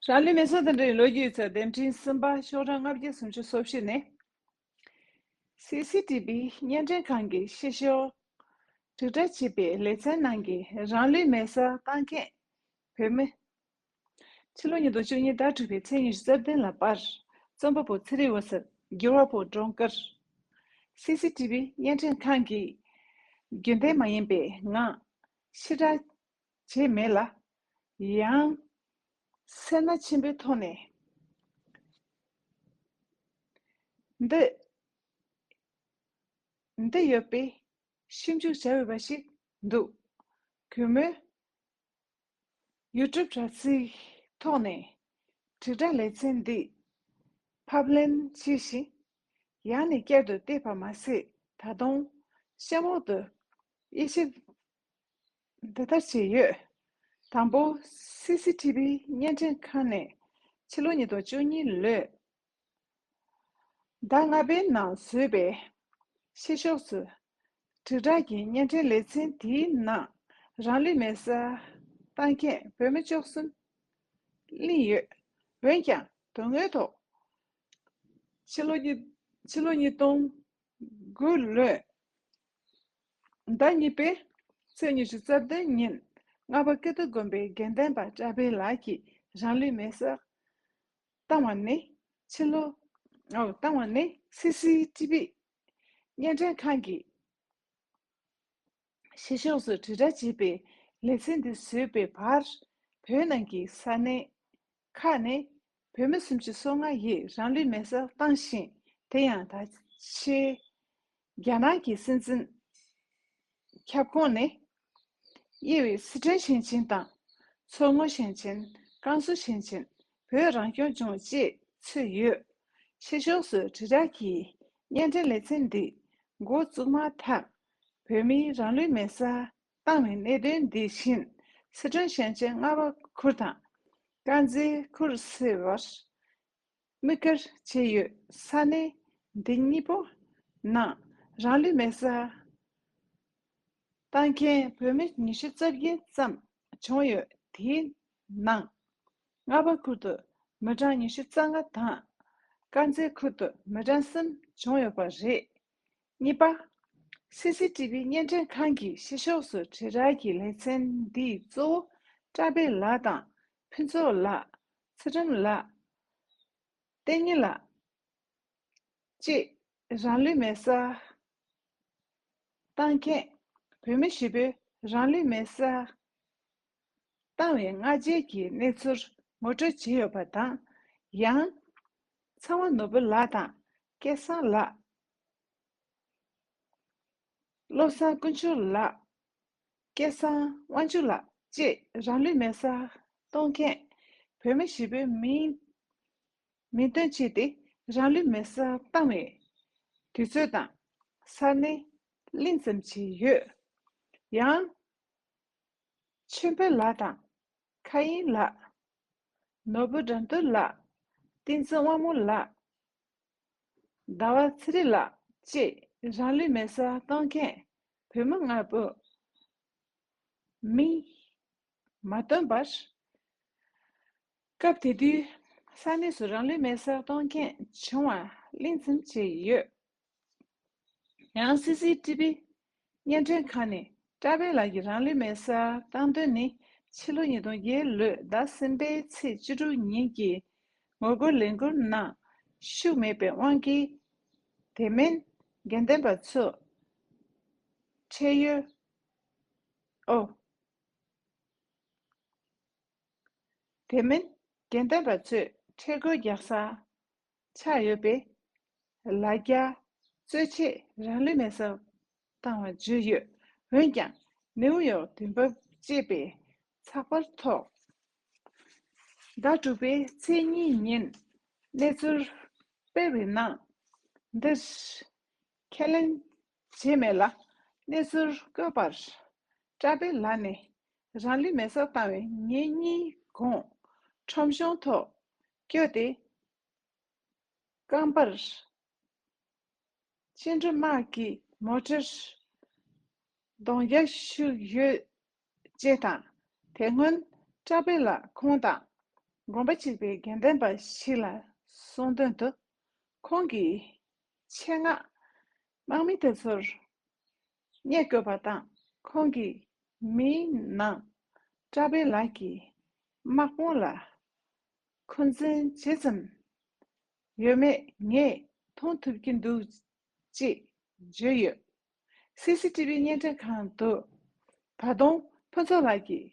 རང་ལུས་མེ་སྲེག་དང་འབྲེལ་བའི་ལོ་རྒྱུས་ཡིག་ཚགས་འདེམས་ཐོན་གསུམ་པ། ཤོག་གྲངས་ལྔ་བརྒྱ་སུམ་ཅུ་སོ་བཞི་ནས། སི་སི་ཊི་བི་བརྙན་འཕྲིན་ཁང་གི་ཕྱི་ཤོག་དྲིལ་བསྒྲགས་བྱས་པའི་ལེ་ཚན་ནང་གི་རང་ལུས་མེ་སྲེག་བཏང་མཁན་བོད་མི། ཕྱི་ལོ་ཉིས་སྟོང་བཅུ་གཉིས་ཟླ་དྲུག་པའི་ཚེས་ཉི་ཤུ་རྩ་བདུན་ལ་པར། རྩོམ་པ་པོ་ཚེ་རིང་འོད་ཟེར། འགྱུར་བ་པོ་སྒྲོལ་དཀར། སི་སི་ཊི་བི་བརྙན་འཕྲིན་ཁང་གིས་རྒྱུན་ལྡན་མ་ཡིན་པའི་ངང་ཕྱིར་བསྒྲགས་བྱས་མེད་ལ། ཡང་སེར་སྣ་ཆེན་པོའི་ཐོག་ནས་འདི་འདི་ཡོད་པའི་ཞིབ་འཇུག་བྱ་འོས་པ་ཞིག་འདུག་གུས་མོས་ཡུ་ཊུབ་དྲ་ཚིགས་ཐོག་ནས་དྲིལ་བསྒྲགས་ལེ་ཚན་འདི་ཕབ་ལེན་བྱས་ཤིང་། ཡང་ནས་བསྐྱར་དུ་བལྟས་པ་མ་ཟད། ད་དུང་གཤམ་འོག་ཏུ་དབྱེ་ཞིབ་འདི་ལྟར་བྱས་ཡོད། དང་པོ། སི་སི་ཊི་བི་བརྙན་འཕྲིན་ཁང་ནས་ཕྱི་ལོ་ཉིས་སྟོང་བཅུ་གཉིས་ལོའི་ཟླ་ལྔ་པའི་ནང་བཟོས་པའི་ཕྱི་ཤོག་སུ་དྲིལ་བསྒྲགས་ཀྱི་བརྙན་འཕྲིན་ལེ་ཚན་དེའི་ནང་རང་ལུས་མེ་སྲེག་བཏང་མཁན་བོད་མི་བཅུ་གསུམ་གླེང་ཡོད། འོན་ཀྱང་དོན་དངོས་ཐོག་ཕྱི་ལོ་ཉིས་ཕྱི་ལོ་ཉིས་སྟོང་དགུ་ལོའི་ཟླ་གཉིས་པའི་ཚེས་ཉི་ཤུ་རྩ་བདུན་ཉིན་རྔ་པ་ཀིརྟི་དགོན་པའི་དགེ་ལྡན་པ་བཀྲ་བྷེ་ལགས་ཀྱིས་རང་ལུས་མེ་སྲེག་བཏང་བ་ནི་ཕྱི་ལོ། ཨོ། བཏང་བ་ནི་སི་སི་ཊི་བི་བརྙན་འཕྲིན་ཁང་གིས་ཕྱི་ཕྱོགས་སུ་དྲིལ་བསྒྲགས་བྱས་པའི་ལེ་ཚན་འདི་བཟོས་པའི་བར། བོད་ནང་གི་ས་གནས་ཁག་ནས་བོད་མི་སུམ་ཅུ་སོ་ལྔ་ཡིས་རང་ལུས་མེ་སྲེག་བཏང་ཞིང་། དེ་ཡང་ད་ཆའི་རྒྱ་ནག་གི་སྲིད་འཛིན་ཁྱབ་ཁོངས་ནས་དབྱེ་བའི་སི་ཁྲོན་ཞིང་ཆེན་དང་། མཚོ་སྔོན་ཞིང་ཆེན། ཀན་སུའུ་ཞིང་ཆེན། བོད་རང་སྐྱོང་ལྗོངས་བཅས་ཚུད་ཡོད། ཕྱི་ཕྱོགས་སུ་དྲིལ་བསྒྲགས་ཀྱི་བརྙན་འཕྲིན་ལེ་ཚན་འདི་འགོ་བཙུགས་མ་ཐག་བོད་མིའི་རང་ལུས་མེ་སྲེག་བཏང་བའི་གནད་དོན་འདི་བཞིན་སི་ཁྲོན་ཞིང་ཆེན་རྔ་བ་ཁུལ་དང་དཀར་མཛེས་ཁུལ་ཟེར་བར་དམིགས་བཀར་བྱས་ཡོད། ས་གནས་འདི་གཉིས་པོ་ནང་རང་ལུས་མེ་སྲེག་བཏང་མཁན་བོད་མི་ཉི་ཤུ་རྩ་བརྒྱད་ཙམ་བྱུང་ཡོད། དེའི་ནང་རྔ་བ་ཁུལ་དུ་མི་གྲངས་ཉི་ཤུ་རྩ་ལྔ་དང་། དཀར་མཛེས་ཁུལ་དུ་མི་གྲངས་གསུམ་བྱུང་ཡོད་པ་རེད། གཉིས་པ། སི་སི་ཊི་བི་བརྙན་འཕྲིན་ཁང་གིས་ཕྱི་ཕྱོགས་སུ་དྲིལ་བསྒྲགས་ཀྱི་ལེ་ཚན་འདིའི་གཙོ་བོ་བཀྲ་བྷེ་ལགས་དང་། ཕུན་ཚོགས་ལགས། ཚུལ་ཁྲིམས་ལགས། བསྟན་ཉི་ལགས་བཅས་རང་ལུས་མེ་སྲེག་བཏང་མཁན་བོད་མི་བཞི་པོས་རང་ལུས་མེ་སྲེག་བཏང་བའི་སྔ་རྗེས་ཀྱི་གནས་ཚུལ་ངོ་སྤྲོད་བྱས་ཡོད་པ་དང་། ཡང་། ཚེ་དབང་ནོར་བུ་ལགས་དང་། སྐལ་བཟང་ལགས། བློ་བཟང་དཀོན་མཆོག་ལགས། སྐལ་བཟང་དབང་ཕྱུག་ལགས་བཅས་རང་ལུས་མེ་སྲེག་གཏོང་མཁན་བོད་མི་བཞི་པོའི་མིང་མིང་འདོན་བྱས་ཏེ། རང་ལུས་མེ་སྲེག་བཏང་བའི་དུས་ཚོད་དང་ས་གནས་གླེང་ཙམ་བྱས་ཡོད། ཡང་། ཆོས་འཕེལ་ལགས་དང་། མཁའ་དབྱིངས་ལགས། ནོར་བུ་དགྲ་འདུལ་ལགས། བསྟན་འཛིན་དབང་མོ་ལགས། ཟླ་བ་ཚེ་རིང་ལགས་བཅས་རང་ལུས་མེ་སྲེག་གཏོང་མཁན་བོད་མི་ལྔ་པོ་མིང་མ་བཏོན་པར། སྐབས་དེ་དུས་ས་གནས་སུ་རང་ལུས་མེ་སྲེག་གཏོང་མཁན་བྱུང་བ་གླེང་ཙམ་བྱས་ཡོད། ཡང་སི་སི་ཊི་བི་བརྙན་འཕྲིན་ཁང་ནས་བཀྲ་བྷེ་ལགས་ཀྱིས་རང་ལུས་མེ་སྲེག་བཏང་དོན་ནི། ཕྱི་ལོ་ཉིས་སྟོང་བརྒྱད་ལོའི་ཟླ་གསུམ་པའི་ཚེས་བཅུ་དྲུག་ཉིན་གྱི་ངོ་རྒོལ་ལས་འགུལ་ནང་ཤུགས་མེད་པའི་དབང་གིས། དེ་མིན་དགེ་ལྡན་པ་ཚོས་ཁྲལ་ཡོད། ཨོ། དེ་མིན་དགེ་ལྡན་པ་ཚོས་ཁྲལ་བཀོད་རྒྱག་ས་ཆགས་ཡོད་པས། ལ་རྒྱ་རྩོད་ཆེད་རང་ལུས་མེ་སྲེག་བཏང་བ་བརྗོད་ཡོད། འོན་ཀྱང་ནེའུ་ཡོག་དུས་བབ་ཅེས་པའི་ཚགས་པར་ཐོག་ཟླ་དྲུག་པའི་ཚེས་གཉིས་ཉིན་གནས་ཚུལ་སྤེལ་བའི་ནང་། འདིར་ཁས་ལེན་བྱས་མེད་ལ། གནས་ཚུལ་བཀོད་པར། བཀྲ་བྷེ་ལགས་ནས་རང་ལུས་མེ་སྲེག་བཏང་བའི་ཉིན་གཉིས་གོང་ཁྲོམ་གཞུང་ཐོག་བསྐྱོད་དེ། རྐང་པར་སྐྱིན་འགྲུལ་དམག་གི་ མོ་ཊར་གདོང་རྒྱག་ཤུགས་ཡོད་ཅེས་དང་། དེ་སྔོན་བཀྲ་བྷེ་ལ་ཁོང་དང་དགོན་པ་གཅིག་པའི་དགེ་འདུན་པ་ཞིག་ལ་གསུངས་དོན་དུ། ཁོང་གིས་ཆེད་མངགས་དམག་མི་དེ་ཚོར་རྙེད་དགོས་པ་དང་། ཁོང་གིས་མིའི་ནང་བཀྲ་བྷེ་ལགས་ཀྱི་དམག་དཔུང་ལ་འཁོན་འཛིན་ཇི་ཙམ་ཡོད་མེད་ངས་མཐོང་ཐུབ་ཀྱི་འདུག་ཅེས་བརྗོད་ཡོད། སི་སི་ཊི་བི་བརྙན་འཕྲིན་ཁང་དུ་ད་དུང་ཕུན་ཚོགས་ལགས་ཀྱིས་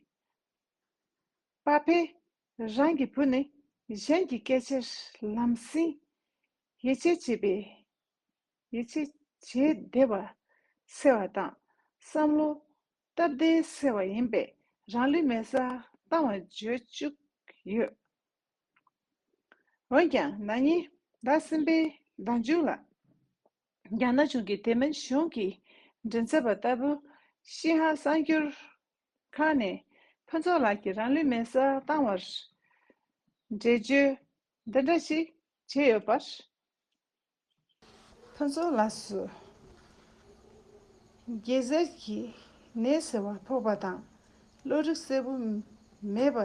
པ་ཕས་རང་གི་བུ་ནི་གཞན་གྱི་སྐད་ཆར་ལམ་སེང་ཡིད་ཆེས་བྱེད་པའི་ཡིད་ཆེས་བྱེད་བདེ་བ་སེལ་བ་དང་། བསམ་བློ་སྟབས་བདེ་སེལ་བ་ཡིན་པས། རང་ལུས་མེ་སྲེག་བཏང་བ་བརྗོད་བཅུག་ཡོད། འོན་ཀྱང་ན་ནིང་ཟླ་གསུམ་པའི་ཟླ་མཇུག་ལ། རྒྱ་ནག་གཞུང་གིས་དེ་མིན་གཞུང་གི་མགྲིན་ཚབ་པ་ལྟ་བུ་ཤིན་ཧྭ་གསར་འགྱུར་ཁང་ནས་ཕུན་ཚོགས་ལགས་ཀྱིས་རང་ལུས་མེ་སྲེག་བཏང་བར་འགྲེལ་བརྗོད་འདི་འདྲ་ཞིག་བྱས་ཡོད་པར། ཕུན་ཚོགས་ལགས་སུ་གེ་སར་གྱི་ནད་ཟེར་བ་ཕོག་པ་དང་། བློ་རིག་གསལ་པོ་མེད་པ་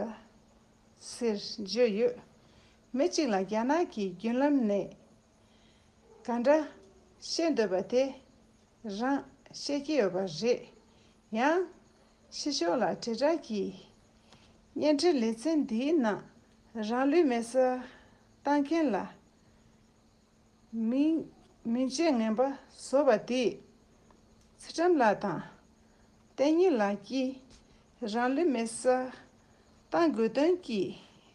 ཟེར་བརྗོད་ཡོད། མི་གཅིག་ལ་རྒྱ་ནག་གི་བརྒྱུད་ལམ་ནས་ག་འདྲ་བཤད་འདོད་པ་དེ་རང་བཤད་ཀྱི་ཡོད་པ་རེད། ཡང་ཕྱི་ཕྱོགས་ལ་དྲིལ་བསྒྲགས་ཀྱི་བརྙན་འཕྲིན་ལེ་ཚན་འདིའི་ནང་རང་ལུས་མེ་སྲེག་བཏང་མཁན་ལ་མིང་མིང་ཆད་ངན་པ་བཟོ་བ་དེས། ཚུལ་ཁྲིམས་ལགས་དང་བསྟན་ཉི་ལགས་ཀྱིས་རང་ལུས་མེ་སྲེག་བཏང་དགོས་དོན་གྱི་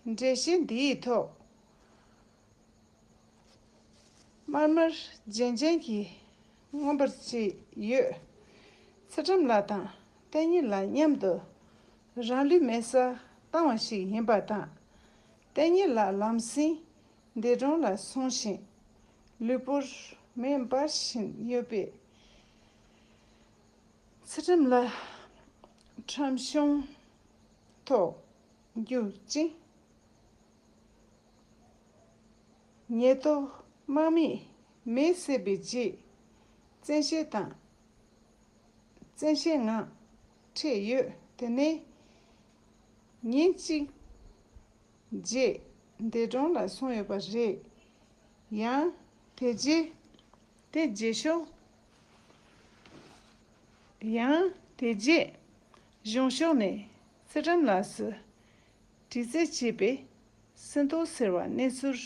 འགྲེལ་བཤད་འདིའི་ཐོག་དམར་དམར་རྗེན་རྗེན་གྱིས་མངོན་པར་བྱས་ཡོད། ཚུལ་ཁྲིམས་ལགས་དང་བསྟན་ཉི་ལགས་མཉམ་དུ་རང་ལུས་མེ་སྲེག་བཏང་བ་ཞིག་ཡིན་པ་དང་། བསྟན་ཉི་ལགས་ལམ་སེང་འདས་གྲོངས་ལ་སོང་ཞིང་། ལུས་པོར་མེ་འབར་བཞིན་ཡོད་པས། ཚུལ་ཁྲིམས་ལགས་ཁྲིམས་གཞུང་ཐོག་རྒྱུག་ཅིང་། ཉེན་རྟོག་དམག་མིས་མེ་བསད་པའི་རྗེས་བཙན་ཤེད་དང་བཙན་ཤེད་ངང་ཁྲིད་ཡོད། དེ་ནས་ཉིན་གཅིག་རྗེས་འདས་གྲོངས་ལ་སོང་ཡོད་པ་རེད། ཡང་དེ་རྗེས་དེ་རྗེས་ཤོག་ཡང་དེ་རྗེས་གཞུང་ཕྱོགས་ནས་ཚུལ་ཁྲིམས་ལགས་སུ་དྲི་རྩད་བྱས་པའི་སྲིན་ཐོ་ཟེར་བ་གནས་ཚུལ་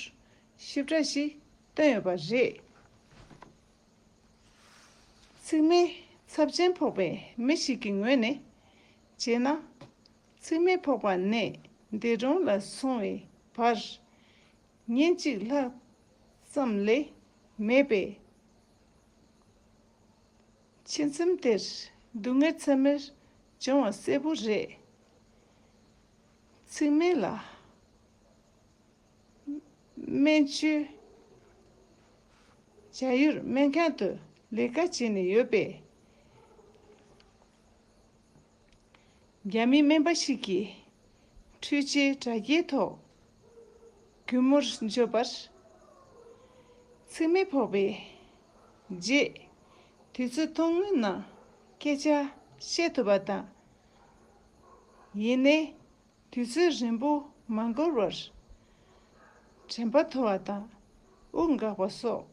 ཞིབ་ཕྲ་ཞིག་བཏོན་ཡོད་པ་རེད། ཚེགས་མེད་ཚབས་ཆེན་ཕོག་པའི་མི་ཞིག་གི་ངོས་ནས་བྱས་ན། ཚེགས་མེད་ཕོག་པ་ནས་འདས་གྲོངས་ལ་སོང་བའི་བར་ཉིན་གཅིག་ལྷག་ཙམ་ལས་མེད་པས། ཕྱི་མཚམས་དེར་སྡུག་བསྔལ་ཚད་མེད་བྱུང་བ་གསལ་པོ་རེད། ཚེགས་མེད་ལ་སྨན་བཅོས་བྱ་ཡུལ་སྨན་ཁང་དུ་ལས་ཀ་བྱས་ནས་ཡོད་པས། རྒྱ་མིའི་སྨན་པ་ཞིག་གིས་འཕྲུལ་ཆས་དྲ་རྒྱའི་ཐོག་གུས་མོར་བརྗོད་པར། ཚེགས་མེད་ཕོག་པའི་རྗེས་དུས་ཚོད་ཐུང་ངུའི་ནང་སྐད་ཆ་བཤད་ཐུབ་པ་དང་། ཡིན་ནའི་དུས་ཚོད་རིང་པོ་མ་འགོར་བར་དྲན་པ་འཐོར་བ་དང་དབུགས་འགག་པ་སོགས་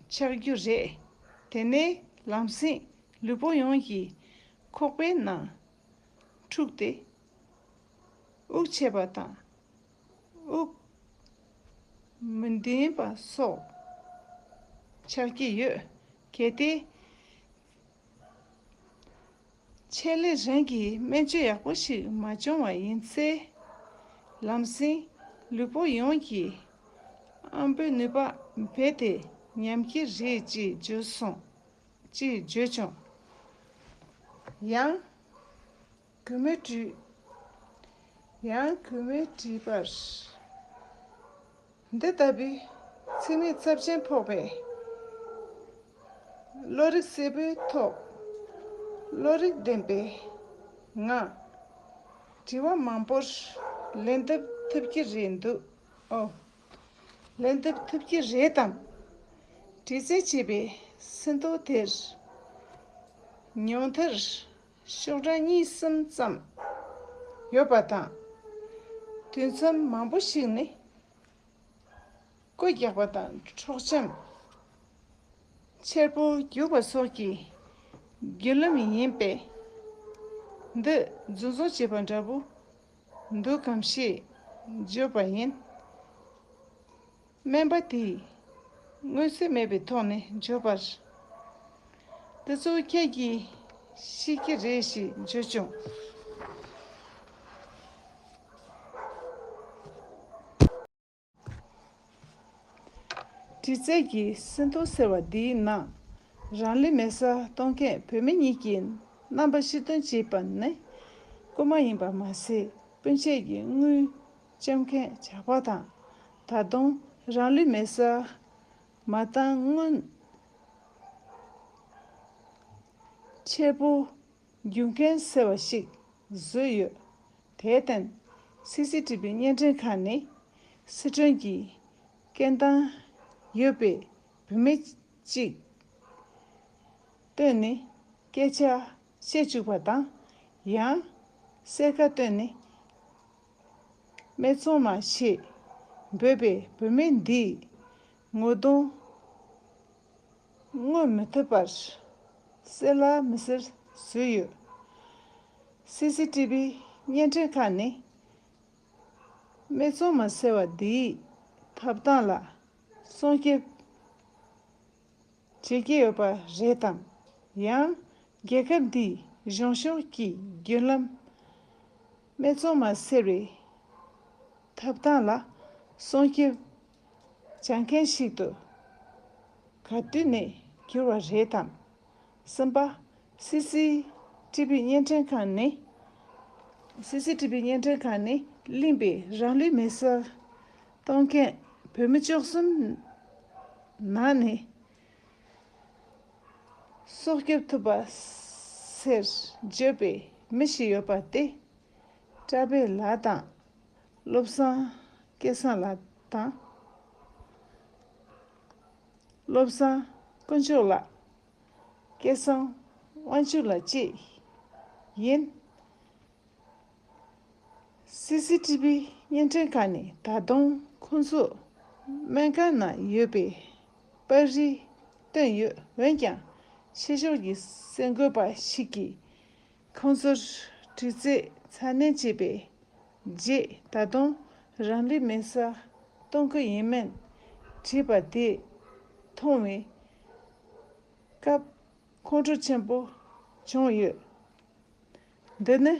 ཆགས་རྒྱུ་རེད། དེ་ནས་ལམ་སེང་ལུས་པོ་ཡོངས་ཀྱི་ཁོག་པའི་ནང་འཁྲུགས་ཏེ་དབུགས་ཆད་པ་དང་། དབུགས་མི་ལྡན་པ་སོགས་ཆགས་ཀྱི་ཡོད། གལ་ཏེ། ཆེད་ལས་རང་གིས་སྨན་བཅོས་ཡག་པོ་ཞིག་མ་བྱུང་བ་ཡིན་ཚེ། ལམ་སེང་ལུས་པོ་ཡོངས་ཀྱི་ཨམ་པོའི་ནུས་པ་རྦད་དེ་ཉམས་ཀྱི་རེད་ཅེས་བརྗོད་སོང་། ཅེས་བརྗོད་བྱུང་། ཡང་། གུས་མོས་དྲིས། ཡང་གུས་མོས་དྲིས་པར། འདི་ལྟ་བུའི་ཚེགས་མེད་ཚབས་ཆེན་ཕོག་པའི་བློ་རིག་གསལ་པོའི་ཐོག་བློ་རིག་ལྡན་པའི་ངང་དྲི་བ་མང་པོར་ལན་འདེབས་ཐུབ་ཀྱི་རེད་འདུག་ཨོ། ལན་འདེབས་ཐུབ་ཀྱི་རེད་དམ། དྲི་རྩད་བྱས་པའི་སྲིན་ཐོ་དེར་ ཉུང་མཐར་ཤོག་གྲངས་གཉིས་གསུམ་ཙམ་ཡོད་པ་དང་། དུས་མཚམས་མང་པོ་ཞིག་ནི་རྐོ་རྒྱག་པ་དང་འཕྲོག་བཅོམ། མཆེར་པོ་རྒྱུག་པ་སོགས་ཀྱི་བརྒྱུད་ལམ་ཡིན་པས། འདི་རྫུན་བཟོ་བྱས་པ་འདྲ་པོ་འདུག་གམ་ཞེས་བརྗོད་པ་ཡིན། སྨན་པ་དེས་མངོན་གསལ་མེད་པའི་ཐོག་ནས་བརྗོད་པར། འདི་ཚོ་ཁྱེད་ཀྱིས་ཤེས་ཀྱི་རེད་ཞེས་བརྗོད་བྱུང་། དྲི་རྩད་ཀྱི་སེམས་ཐོག་ཟེར་བ་འདིའི་ནང་རང་ལུས་མེ་སྲེག་གཏོང་མཁན་བུད་མེད་གཉིས་ཀྱི་རྣམ་པ་ཕྱིར་འདོན་བྱས་པ་ནི་རྐུ་མ་ཡིན་པ་མ་ཟད། སྤུན་མཆེད་ཀྱི་དངུལ་བཅོམ་མཁན་ཇག་པ་དང་། ད་དུང་རང་ལུས་མེ་སྲེག་མ་བཏང་སྔོན་མཆེར་པོ་རྒྱུག་མཁན་ཟེར་བ་ཞིག་བཟོས་ཡོད། དེར་བརྟེན། སི་སི་ཊི་བི་བརྙན་འཕྲིན་ཁང་ནས་སི་ཁྲོན་གྱི་སྐད་གདངས་ཡོད་པའི་བུད་མེད་ཅིག་བཏོན་ནས་སྐད་ཆ་བཤད་བཅུག་པ་དང་། ཡང་གསལ་ཁ་བཏོན་ནས་སྨད་འཚོང་མ་ཞེས་འབོད་པའི་བུད་མེད་འདིས་ངོ་གདོང་མངོན་མི་ཐུབ་པར་གསལ་ལ་མི་གསལ་བཟོས་ཡོད། སི་སི་ཊི་བི་བརྙན་འཕྲིན་ཁང་ནས་སྨད་འཚོང་མ་ཟེར་བ་འདིའི་ཐོབ་ཐང་ལ་སྲུང་སྐྱོབ་བྱེད་ཀྱི་ཡོད་པ་རེད་དམ། ཡང་རྒྱལ་ཁབ་འདིའི་གཞུང་ཕྱོགས་ཀྱི་བརྒྱུད་ལམ་སྨད་འཚོང་མ་ཟེར་བའི་ཐོབ་ཐང་ལ་སྲུང་སྐྱོབ་བྱ་མཁན་ཞིག་ཏུ་ག་དུས་ནས་གྱུར་བ་རེད་དམ། གསུམ་པ། སི་སི་ཊི་བི་བརྙན་འཕྲིན་ཁང་ནས། སི་སི་ཊི་བི་བརྙན་འཕྲིན་ཁང་ནས་བླངས་པའི་རང་ལུས་མེ་སྲེག་གཏོང་མཁན་བུད་མེད་བཅུ་གསུམ་ནང་ནས་སྲོག་སྐྱོབ་ཐུབ་པ་ཟེར་བརྗོད་པའི་མི་ཞིག་ཡོད་པ་དེ། བཀྲ་བྷེ་ལགས་དང་། བློ་བཟང་སྐལ་བཟང་ལགས་དང་། བློ་བཟང་དཀོན་མཆོག་ལགས། སྐལ་བཟང་དབང་ཕྱུག་ལགས་བཅས་ཡིན། སི་སི་ཊི་བི་བརྙན་འཕྲིན་ཁང་ནས་ད་དུང་ཁོང་ཚོ་སྨན་ཁང་ནང་ཡོད་པའི་པར་རིས་བཏོན་ཡོད། འོན་ཀྱང་ཕྱི་ཕྱོགས་ཀྱི་གསར་འགོད་པ་ཞིག་གིས་ཁོང་ཚོར་དྲི་རྩད་ཚ་ནན་བྱས་པའི་རྗེས། ད་དུང་རང་ལུས་མེ་སྲེག་གཏོང་གི་ཡིན་མིན་དྲིས་པ་དེ་མཐོང་བའི་སྐབས་ཁོང་ཁྲོ་ཆེན་པོ་བྱུང་ཡོད། འདི་ནི་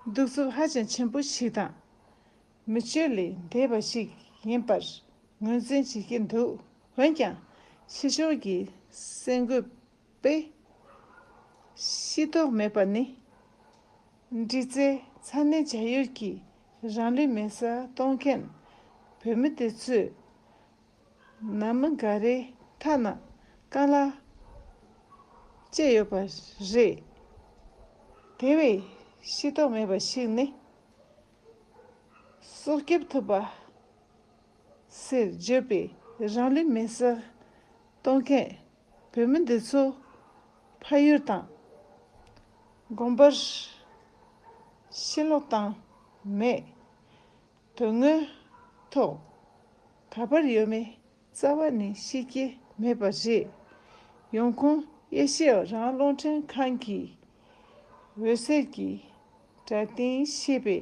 གདུག་རྩུབ་ཧ་ཅང་ཆེན་པོ་ཞིག་དང་། མི་སྤྱོད་ལས་འདས་པ་ཞིག་ཡིན་པར་ངོས་འཛིན་བྱེད་ཀྱི་འདུག་འོན་ཀྱང་ཕྱི་ཕྱོགས་ཀྱི་གསར་འགོད་པས་ཤེས་རྟོགས་མེད་པ་ནི། དྲི་རྩད་ཚ་ནན་བྱ་ཡུལ་གྱི་རང་ལུས་མེ་སྲེག་གཏོང་མཁན་བུད་མེད་དེ་ཚོས་ནང་མི་འགའ་རེའི་ཐ་ན་རྐང་ལག་བཅད་ཡོད་པ་རེད། དེ་བས་ཤེས་རྟོགས་མེད་པ་ཞིག་ནི། སྲོག་སྐྱོབ་ཐུབ་པ་ཟེར་བརྗོད་པའི་རང་ལུས་མེ་སྲེག་གཏོང་མཁན་བུད་མེད་འདི་ཚོ་ཕ་ཡུལ་དང་དགོན་པར་ཕྱིར་ལོག་བཏང་མེད། དོན་དངོས་ཐོག་ག་པར་ཡོད་མེད་རྩ་བ་ནས་ཤེས་ཀྱི་མེད་པ་རེད། ཡོང་ཁུངས་ཨེ་ཤེ་ཡ་རང་དབང་རླུང་འཕྲིན་ཁང་གི་འོད་ཟེར་གྱི་སྒྲ་གདངས་ཞེས་པའི་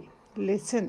ལེ་ཚན།